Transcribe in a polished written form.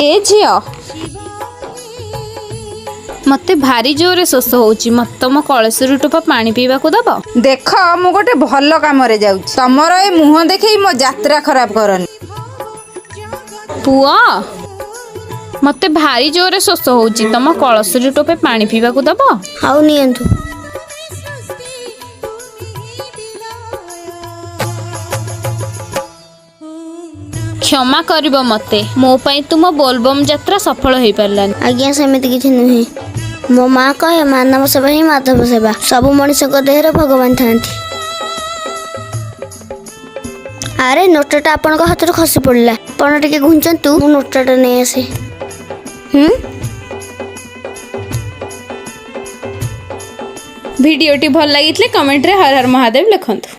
ଏ ଝିଅ, ମତେ ଭାରି ଜୋରରେ ଶୋଷ ହଉଛି। ମତେ ତମ କଳସୀରୁ ଟୋପା ପାଣି ପିଇବାକୁ ଦବ? ଦେଖ, ମୁଁ ଗୋଟେ ଭଲ କାମରେ ଯାଉଛି। ତମର ଏ ମୁହଁ ଦେଖେଇ ମୋ ଯାତ୍ରା ଖରାପ କରନି। ପୁଅ, ମତେ ଭାରି ଜୋରରେ ଶୋଷ ହଉଛି। ତମ କଳସୀରୁ ଟୋପେ ପାଣି ପିଇବାକୁ ଦବ? ଆଉ ନିଅନ୍ତୁ। କ୍ଷମା କରିବ ମତେ, ମୋ ପାଇଁ ତୁମ ବୋଲବମ୍ ଯାତ୍ରା ସଫଳ ହେଇପାରିଲାନି। ଆଜ୍ଞା, ସେମିତି କିଛି ନୁହେଁ। ମୋ ମା କହେ, ମାନବ ସେବା ହିଁ ମାଧବ ସେବା। ସବୁ ମଣିଷଙ୍କ ଦେହରେ ଭଗବାନ ଥାନ୍ତି। ଆରେ, ନୋଟଟା ଆପଣଙ୍କ ହାତରୁ ଖସି ପଡ଼ିଲା। ଆପଣ ଟିକେ ଘୁଞ୍ଚନ୍ତୁ, ମୁଁ ନୋଟଟା ନେଇ ଆସେ। ହୁଁ। ଭିଡ଼ିଓଟି ଭଲ ଲାଗିଥିଲେ କମେଣ୍ଟରେ ହର ହର ମହାଦେବ ଲେଖନ୍ତୁ।